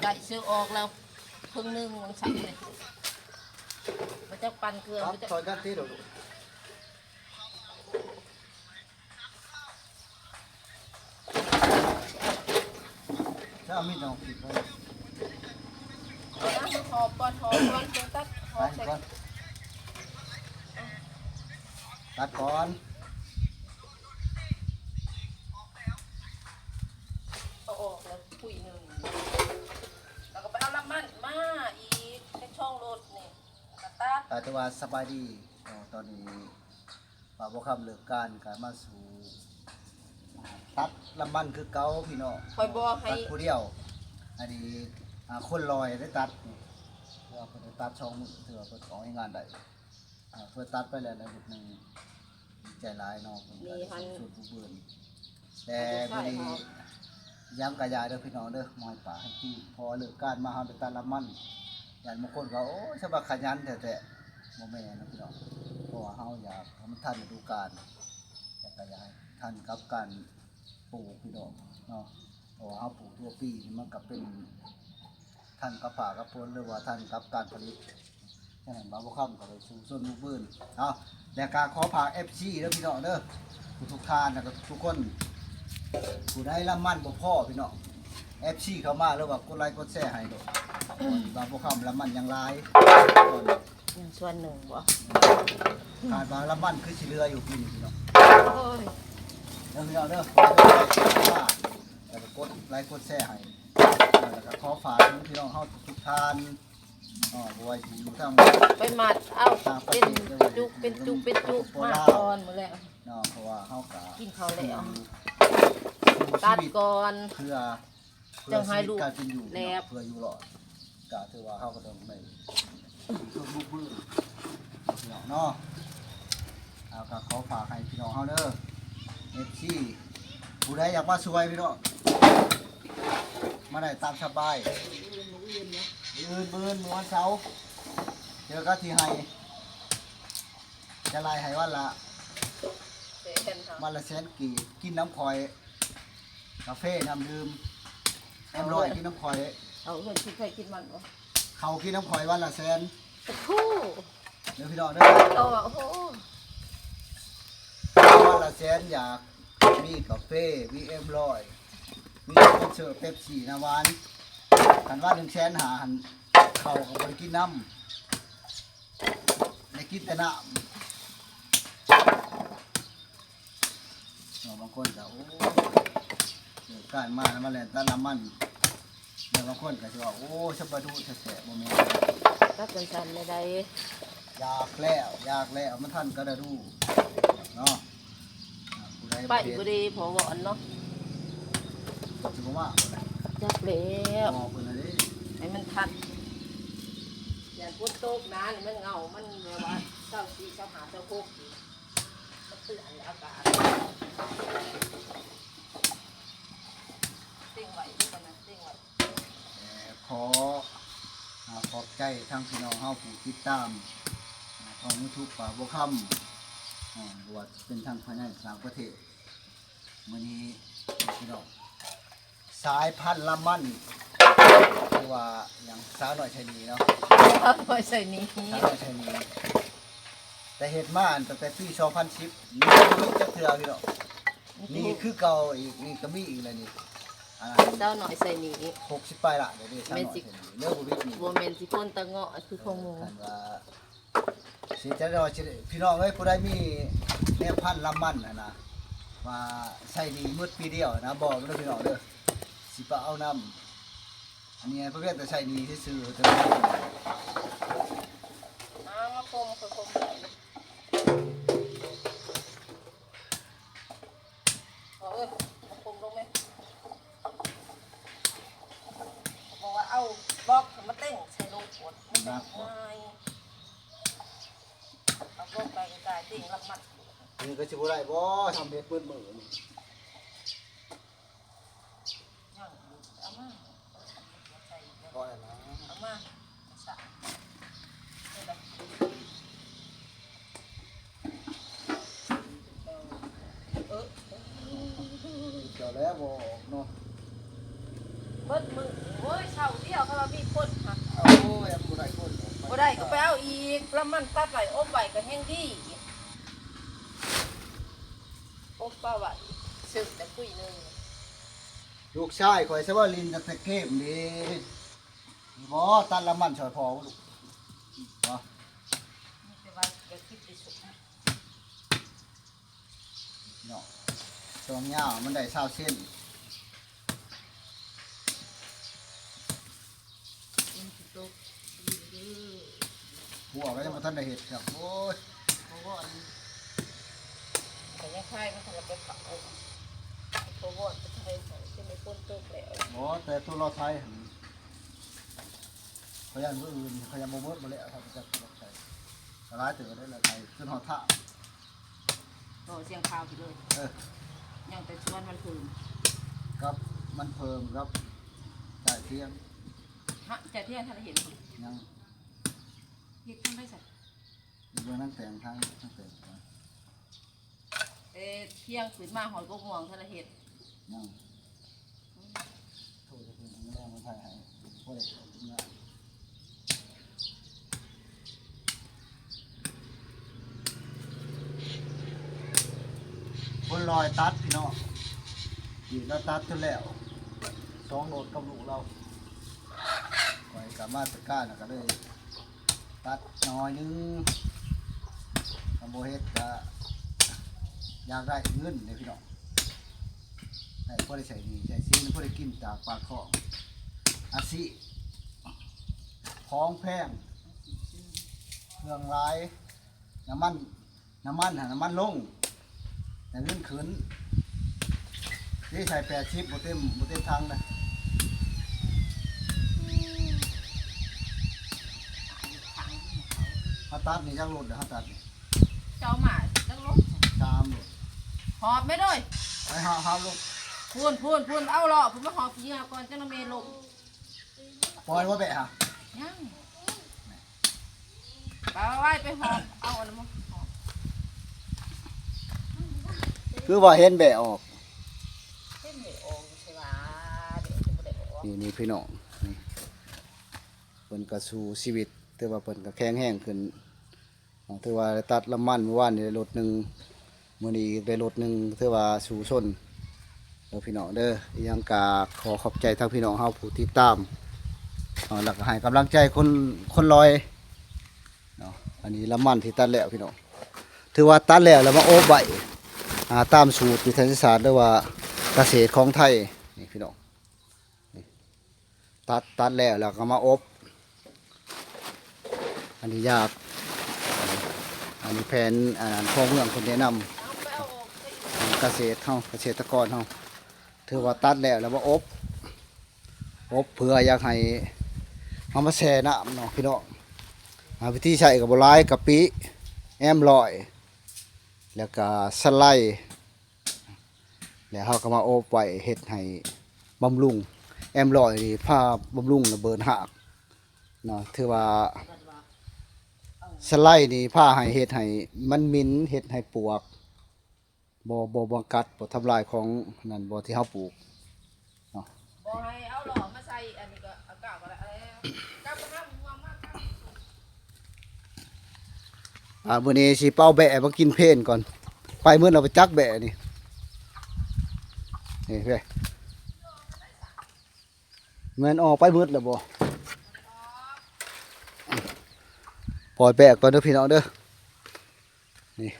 ໄດ້ຊື້ອອກແລ້ວເຄິ່ງໜຶ່ງ ມັນສັ່ນເດ້ ບໍ່ຈັກປັ່ນເຄື່ອງ ຕັດ ບໍ່ຈັກ ຊ່ອຍກັນຕິ ລູກ. ຈະເອົາມີດອອກ ຫອບກ່ອນ ຫອບກ່ອນ ເຊີນຕັດ ຫອບໃສ່ ຕັດກ່ອນ ຕັດກ່ອນ. ເອົາອອກແລ້ວຄຸຍໜຶ່ງ ແລ້ວກໍໄປເອົາລຳມັນມາອີກ ໃນຊ່ອງລົດນີ້ ແລ້ວກໍຕັດ. ອາ ແຕ່ວ່າສະບາຍດີເນາະ ຕອນນີ້ ບ່າວບົວຄຳເລີກການກໍມາສູ່ ຕັດລຳມັນຄືເກົ່າພີ່ນ້ອງ. ຂ້ອຍບອກໃຫ້ ຕັດຜູ້ດຽວ ອັນນີ້ ອາ ຄົນລອຍໄດ້ຕັດນີ້ ເພື່ອເພິ່ນໄດ້ຕັດສອງມື້ ຖືວ່າເພິ່ນອອກແຮງງານໄດ້. ອາ ເພິ່ນຕັດໄປແລ້ວ ແລ້ວເຮັດໃຫ້ດີໃຈຫຼາຍເນາະ ເພິ່ນກໍໄດ້ຊົມຊົນຜູ້ເບິ່ງ. ແຕ່ມື້ນີ້ຍັງກະຢ່າເດີພີ່ນ້ອງເດີ ມອຍປາກໃຫ້ຕີນ ເພາະວ່າເລີກການມາເຮົາໄດ້ຕັດລຳມັນ. ຢ້ານບາງຄົນກໍ ໂອ້ຍ ສະບາຂະຫຍັນແທ້ໆ ບໍ່ແມ່ນເນາະພີ່ນ້ອງ ເພາະວ່າເຮົາຢາກໃຫ້ມັນທັນລະດູການ ແລ້ວກໍຢາກໃຫ້ທັນກັບການປູກພີ່ນ້ອງເນາະ ເພາະວ່າເຮົາປູກທົ່ວປີນີ້ ມັນກໍເປັນ ທັນກັບຟ້າກັບຝົນ ຫຼືວ່າທັນກັບການຜະລິດ. ສະນັ້ນ ບ່າວບົວຄຳກໍໄດ້ສູ້ຊົນບຸກບືນເນາະ ແລ້ວກໍຂໍຝາກເອັຟຊີເດີພີ່ນ້ອງເດີ ທຸກໆທ່ານ ແລ້ວກໍທຸກໆຄົນ ຜູ້ໃດລຳມັນບໍ່ພໍພີ່ນ້ອງ ເອັຟຊີເຂົ້າມາ ຫຼືວ່າກົດໄລກົດແຊໃຫ້ໂລດ ບ່າວບົວຄຳລຳມັນຍັງຫຼາຍ ຍັງສ່ວນໜຶ່ງບໍ່ ຄາດວ່າລຳມັນຄືຊິເຫຼືອຢູ່ປີນີ້ພີ່ນ້ອງ. ໂອ້ຍ ເດີພີ່ນ້ອງເດີ ແລ້ວກໍກົດໄລກົດແຊໃຫ້ ແລ້ວກໍຂໍຝາກເຖິງພີ່ນ້ອງເຮົາທຸກໆທ່ານ ເນາະ ບໍ່ວ່າຊິຢູ່ທາງ ໄປມັດເອົາ ເປັນຈຸກ ເປັນຈຸກ ເປັນຈຸກ ມາກ່ອນມື້ແລງເນາະ ເພາະວ່າເຮົາກໍກິນເຂົ້າແລ້ວ ຕັດກ່ອນ ເພື່ອ ເພື່ອຊີວິດການເປັນຢູ່ ເພື່ອຢູ່ລອດ ກໍຖືວ່າເຮົາກໍຕ້ອງໄດ້ ເພື່ອບຸກບືນເນາະ. ເອົາ ກໍຂໍຝາກໃຫ້ພີ່ນ້ອງເຮົາເດີ ເອັຟຊີ ຜູ້ໃດຢາກມາຊ່ວຍພີ່ນ້ອງ ມາໄດ້ຕາມສະບາຍ. ມື້ອື່ນ ມື້ອື່ນ ມື້ວັນເສົາ ເຈີກັນທີ່ໄຮ່ ຈະໄລ່ໃຫ້ວັນລະ ແສນ ວັນລະແສນກີບ ກິນນຳຂ້ອຍ ກາເຟ ນ້ຳດື່ມ ເອັມຮ້ອຍ ກິນນຳຂ້ອຍ. ເອົາເງິນກິນໃຜກິນມັນບໍ່ ເຂົ້າກິນນຳຂ້ອຍວັນລະແສນ. ໂອ້ໂຫ ເດີພີ່ນ້ອງເດີ ຕໍ່ ໂອ້ໂຫ ວັນລະແສນ ຢາກມີກາເຟ ມີເອັມຮ້ອຍ ມີສະປອນເຊີເປັບຊີ ນ້ຳຫວານ. ຄັນວັນໜຶ່ງແສນຫ້າຫັ້ນ ເຂົ້າກໍບໍ່ໄດ້ກິນນຳ ໄດ້ກິນແຕ່ນ້ຳເນາະ. ບາງຄົນກໍ ໂອ້ ເລີກການມາ ມາແລ່ນຕະລະມັນ ແລ້ວບາງຄົນກໍຊິວ່າ ໂອ້ ສະບາດຸແທ້ໆ ບໍ່ແມ່ນ ຕັດສັ້ນໆ ແນວໃດ ຢາກແລ້ວ ຢາກແລ້ວ ມັນທັນກະລະດູເນາະ. ຜູ້ໃດ ໄປ ບໍ່ເຮັດ ບໍ່ດີພໍວອນເນາະ ເພິ່ນຊິບໍ່ມາບໍ່ໄດ້ ຈັກແລ້ວ ບອກເພິ່ນລະເດ້ ໃຫ້ມັນທັນ. ຢ້ານຝົນຕົກນານີ້ ມັນເຫງົາ ມັນແບບວ່າ ຊາວສີ່ ຊາວຫ້າ ຊາວຫົກ ມັນເຕືອນອາກາດ ເຕັງໄວ້ຢູ່ກັນນະ ເຕັງໄວ້. ແຕ່ຂໍ ອາ ຂອບໃຈທາງພີ່ນ້ອງເຮົາຜູ້ຕິດຕາມ ອາ ຊ່ອງຢູທູບ ປາບົວຄຳ ອາ ບໍ່ວ່າຈະເປັນທາງພາຍໃນ ຕ່າງປະເທດ. ມື້ນີ້ພີ່ນ້ອງ ສາຍພັນລຳມັນ ຫຼືວ່າຫຍັງ ສາວນ້ອຍໄຊນີເນາະ ສາວນ້ອຍໄຊນີ ສາວນ້ອຍໄຊນີ ແຕ່ເຮັດມາຕັ້ງແຕ່ປີສອງພັນສິບ ນີ້ບໍ່ມີຈັກເທື່ອພີ່ນ້ອງ. ນີ້ຄືເກົ່າອີກ ນີ້ກໍມີອີກແລ້ວນີ້ ອາ ສາວນ້ອຍໄຊນີ ຫົກສິບປາຍລ້ານເດ້ ສາວນ້ອຍໄຊນີ ເລີກບໍ່ວິດນີ້ ບໍ່ແມ່ນຊິຝົນຕະເງາະຄືຂອງໝູ່ ຄັນວ່າ ຊິຈະໄດ້ວ່າຊິ ພີ່ນ້ອງເອີຍ ຜູ້ໃດມີແນວພັນລຳມັນຫັ້ນນະ ວ່າໃຊ້ໜີ້ໝົດປີດຽວນະ ບອກເດີພີ່ນ້ອງເດີ ຊິໄປເອົານຳ. ອັນນີ້ພະວຽນແຕ່ໃຊ້ໜີ້ຊື່ໆ ເອົາມາຄົມ ຄ່ອຍຄົມ ເອີ ເອົາຄົມລົງແມ່ ບອກວ່າເອົາບລັອກມາເຕັງໃສ່ລົງໂພດ ມັນເປັນງ່າຍ ເອົາບລັອກໄປກາຍເຕັງລຳມັນ ນີ້ກໍຊິບໍ່ໄດ້ບໍ່ ທຳເຮັດເບິດມື້ນີ້ ຍັງຢູ່ ເອົາມາ ພໍແລ້ວນະ ເອົາມາ ສາມ ນີ້ລະ ເອີ ເຈົ້າແລ້ວບໍ່ອອກເນາະ ເບິດມື້ ໂອ້ຍ ເຊົ້າດຽວ ປະມານຕັດໄວ້ອົບໄວ້ກໍແຮງດີ ອົບປະໄວ້ ເຊິ່ງແຕ່ປຸ້ຍໜຶ່ງ. ລູກຊາຍຂ້ອຍຊະວ່າຫຼິ້ນຕັ້ງແຕ່ເກມເດ້ ບໍ່ຕັດລະມັນຊ່ອຍພໍ່ບໍ່ລູກ ບໍ່ ມີແຕ່ວ່າຢາກກິນໄປສຸກ ເນາະ ຊ່ວງຍາວມັນໄດ້ຊາວເຊັນ. ຫົວກໍຍັງບໍ່ທັນໄດ້ເຮັດຄັບ ໂອ້ຍ ບໍ່ວອນ ກໍຍັງຂາຍບໍ່ທັນໄດ້ເອົາ ບໍ່ວອນກໍທັນໄດ້ໃຊ້ ເປັນຝົນຕົກແລ້ວ ບໍ່ ແຕ່ໂຕລາວໄທຫັ້ນ ເຂົາຢ້ານມື້ອື່ນ ເຂົາຍັງບໍ່ເໝິດບໍ່ແລ້ວ ເຂົາຈະໃຊ້ ກໍຫຼາຍເຕີບໄດ້ລາວໄທ ຈົນຮອດຖ້າ ຕໍ່ສຽງຄາວຊິເລີຍ ເອີ ຍັງແຕ່ສວນມັນເພີ່ມ ກັບມັນເພີ່ມກັບຈ່າຍທຽງ ຮະ ຈ່າຍທຽງທັນໄດ້ເຫັນ ຍັງ ເຮັດທາງໃດຊັ້ນ ເບິ່ງນາງແຕງທາງ ນາງແຕງ ເອີ ທຽງຂຶ້ນມາຮອດກົກມ່ວງທັນໄດ້ເຮັດ ຍັງ ໂທດເພິ່ນ ເພິ່ນແລງມາຖ່າຍໃຫ້ ບໍ່ໄດ້ເຂົ້າເຖິງງານ ຄົນລອຍຕັດພີ່ນ້ອງ ກຣີດລາວຕັດຈົນແລ້ວ ສອງໂລດກັບລູກລາວ ຂ້ອຍກໍມາແຕ່ການ ກໍເລີຍຕັດໜ້ອຍໜຶ່ງ ຄັນບໍ່ເຮັດກໍຢາກໄດ້ເງິນເດ້ພີ່ນ້ອງ ໄດ້ພໍໄດ້ໃຊ້ໜີ້ໃຊ້ສິນ ພໍໄດ້ກິນຈາກປາກທ້ອງ ອາຊີບ ຂອງແພງ ເຄື່ອງຫຼາຍ ນ້ຳມັນ ນ້ຳມັນຫັ້ນ ນ້ຳມັນລົງ ແຕ່ເງິນຂຶ້ນ ນີ້ໃສ່ແປດສິບ ບໍ່ເຕັມ ບໍ່ເຕັມຖັງນະ ເຮົາຕັດນີ້ຈັກໂລດເດີ ເຮົາຕັດນີ້ ເຈົ້າມາຈັກໂລດ ສາມໂລດ ຫອບແມ່ເດີ ໄປຫາ ຫາໂລດ ພຸ້ນ ພຸ້ນ ພຸ້ນ ເອົາເລາະ ພຸ້ນ ມາຫອບຂີ້ເຫຍື້ອກ່ອນ ຈັ່ງນະເມລົງ ປ່ອຍບໍ່ແບະຫາ ຍັງ ໄປໄວ້ ໄປຫອບ ເອົາອັນນັ້ນມາຫອບ ຄືວ່າເຫັນແບະອອກ ເຫັນແບະອອກຢູ່ໃສຫວາ ແບະກໍບໍ່ໄດ້ອອກ ນີ້ ນີ້ພີ່ນ້ອງ ນີ້ ເພິ່ນກໍສູ້ຊີວິດ ຖືວ່າເພິ່ນກໍແຂງແຮງຂຶ້ນ ອ່າ ຖືວ່າໄດ້ຕັດລະມັນ ມື້ວານນີ້ໄດ້ລົດໜຶ່ງ ມື້ນີ້ອີກໄດ້ລົດໜຶ່ງ ຖືວ່າສູ້ຊົນເດີພີ່ນ້ອງເດີ. ອີຫຍັງກະຂໍຂອບໃຈທາງພີ່ນ້ອງເຮົາຜູ້ຕິດຕາມເນາະ ແລ້ວກໍໃຫ້ກຳລັງໃຈຄົນ ຄົນລອຍເນາະ. ອັນນີ້ລະມັນທີ່ຕັດແລ້ວພີ່ນ້ອງ ຖືວ່າຕັດແລ້ວ ແລ້ວມາອົບໄວ້ ອ່າ ຕາມສູດຍຸດທະສາດ ຫຼືວ່າກະເສດຂອງໄທ ນີ້ພີ່ນ້ອງ. ນີ້ ຕັດ ຕັດແລ້ວ ແລ້ວກໍມາອົບ ອັນນີ້ຢາກ ອັນນີ້ແຜນ ອັນນັ້ນ ພໍ່ເມືອງເພິ່ນແນະນຳ ກະເສດເຮົາ ກະເສດຕະກອນເຮົາ ຖືວ່າຕັດແລ້ວ ແລ້ວມາອົບ ອົບເພື່ອຢາກໃຫ້ເອົາມາແຊ່ນ້ຳເນາະພີ່ນ້ອງ. ອ່າ ວິທີໃຊ້ກໍບໍ່ຫຼາຍ ກະປິ ແອມຮ້ອຍ ແລ້ວກໍສະໄລ ແລ້ວເຮົາກໍມາອົບໄວ້ ເຮັດໃຫ້ບຳລຸງ ແອມຮ້ອຍນີ້ພາບຳລຸງລະເບີດຮາກເນາະ. ຖືວ່າສະໄລນີ້ພາໃຫ້ ເຮັດໃຫ້ມັນໝິ່ນ ເຮັດໃຫ້ປວກ ບໍ່ ບໍ່ ບໍ່ກັດ ບໍ່ທຳລາຍຂອງນັ້ນ ບໍ່ ທີ່ເຮົາປູກ ເນາະ ບໍ່ໃຫ້ເອົາຫຼໍ່ມາໃສ່ອັນນີ້ກໍເອົາກ້າວກໍໄດ້ ເອົາກ້າວໄປຫາໝໍມາ ກ້າວ ອ່າ ມື້ນີ້ຊິເປົ່າແບ້ມາກິນເພນກ່ອນ ໄປໝົດແລ້ວໄປຈັກແບ້ນີ້ ນີ້ເດ້ ແມ່ນອອກໄປໝົດແລ້ວບໍ່? ປ່ອຍແບ້ກ່ອນເດີພີ່ນ້ອງເດີ ນີ້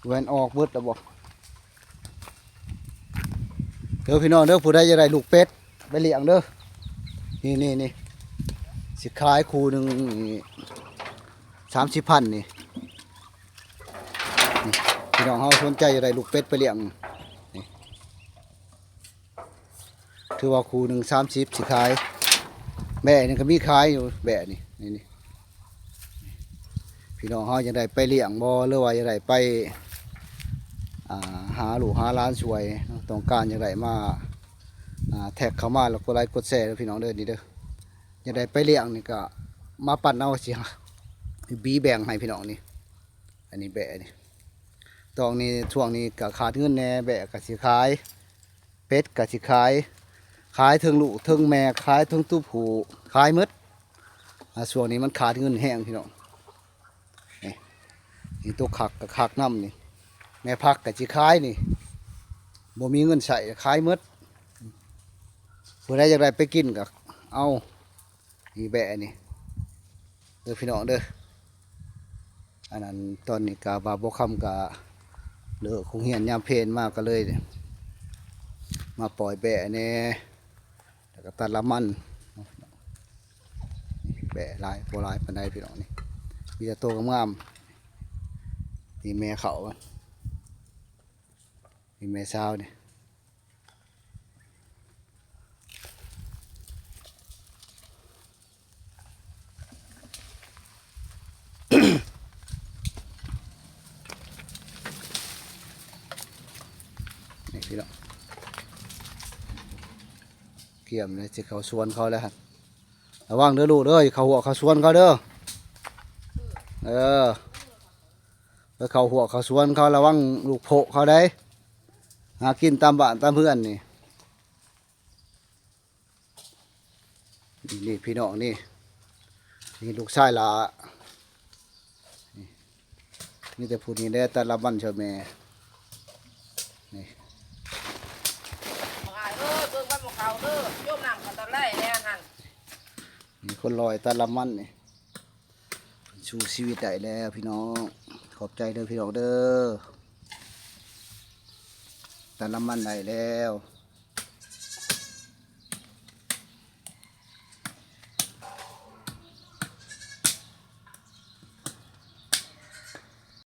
ແມ່ນອອກເບິດແລ້ວບໍ່? ເດີພີ່ນ້ອງເດີ ຜູ້ໃດຢາກໄດ້ລູກເປັດໄປລ້ຽງເດີ ນີ້ໆໆ ຊິຂາຍຄູ່ໜຶ່ງນີ້ ສາມສິບພັນນີ້ ນີ້ ພີ່ນ້ອງເຮົາສົນໃຈຢາກໄດ້ລູກເປັດໄປລ້ຽງນີ້ ຖືວ່າຄູ່ໜຶ່ງສາມສິບ ຊິຂາຍ ແບ້ນີ້ກໍມີຂາຍຢູ່ ແບ້ນີ້ ນີ້ໆ ພີ່ນ້ອງເຮົາຢາກໄດ້ໄປລ້ຽງບໍ່ ຫຼືວ່າຢາກໄດ້ໄປ ອ່າ ຫາລູກຫາຫຼານຊ່ວຍເນາະ ຕ້ອງການຢາກໄດ້ມາ ອ່າ ແທັກເຂົ້າມາ ແລ້ວກົດໄລກົດແຊເດີພີ່ນ້ອງເດີ ນີ້ເດີ ຢາກໄດ້ໄປລ້ຽງນີ້ກໍມາປັ່ນເອົາ ຊິບີແບ່ງໃຫ້ພີ່ນ້ອງນີ້ ອັນນີ້ແບ້ນີ້ ຕອນນີ້ ຊ່ວງນີ້ກໍຂາດເງິນແດ່ ແບ້ກໍຊິຂາຍ ເປັດກໍຊິຂາຍ ຂາຍເທິງລູກເທິງແມ່ ຂາຍເທິງຕົວຜູ້ ຂາຍໝົດ ອ່າ ຊ່ວງນີ້ມັນຂາດເງິນແຮງພີ່ນ້ອງ. ນີ້ ນີ້ຕົກຄັກກໍຄັກນຳນີ້ ແມ່ຜັກກໍຊິຂາຍນີ້ ບໍ່ມີເງິນໃຊ້ຂາຍໝົດ. ຜູ້ໃດຢາກໄດ້ໄປກິນກໍເອົາ ນີ້ແບ້ນີ້ເດີພີ່ນ້ອງເດີ. ອັນນັ້ນ ຕອນນີ້ກໍບ່າວບົວຄຳກໍເລີກໂຮງຮຽນຍາມເພນມາ ກໍເລີຍມາປ່ອຍແບ້ແດ່ ແລ້ວກໍຕັດລຳມັນ. ແບ້ຫຼາຍ ບໍ່ຫຼາຍປານໃດພີ່ນ້ອງນີ້ ມີແຕ່ໂຕງາມໆ. ນີ້ແມ່ເຂົາ ນີ້ແມ່ສາວນີ້. ນີ້ພີ່ນ້ອງ ກຽມເລີຍ ຊິເຂົ້າສວນເຂົາແລ້ວຫັ້ນ. ລະວັງເດີລູກເດີ ເຂົ້າຮົ້ວເຂົ້າສວນເຂົາເດີ. ເອີ ໄປເຂົ້າຮົ້ວເຂົ້າສວນເຂົາ ລະວັງລູກໂພະເຂົາໄດ໋ ຫາກິນຕາມບ້ານຕາມເຮືອນນີ້. ນີ້ ນີ້ພີ່ນ້ອງນີ້ ນີ້ລູກຊາຍຫຼ້າ ນີ້ ມີແຕ່ຜູ້ນີ້ແຫຼະ ຕັດລຳມັນຊ່ອຍແມ່ ນີ້ ບັກອ້າຍເອີຍ ເບິ່ງໄວ້ໝໍ່ເຂົາເດີ ໂຍມນ້ຳເຂົາຕອນໄລແດ່ຫັ້ນ. ນີ້ຄົນລອຍຕັດລຳມັນນີ້ ເພິ່ນສູ້ຊີວິດໄດ້ແລ້ວພີ່ນ້ອງ. ຂອບໃຈເດີພີ່ນ້ອງເດີ ຕັດລຳມັນໄດ້ແລ້ວ.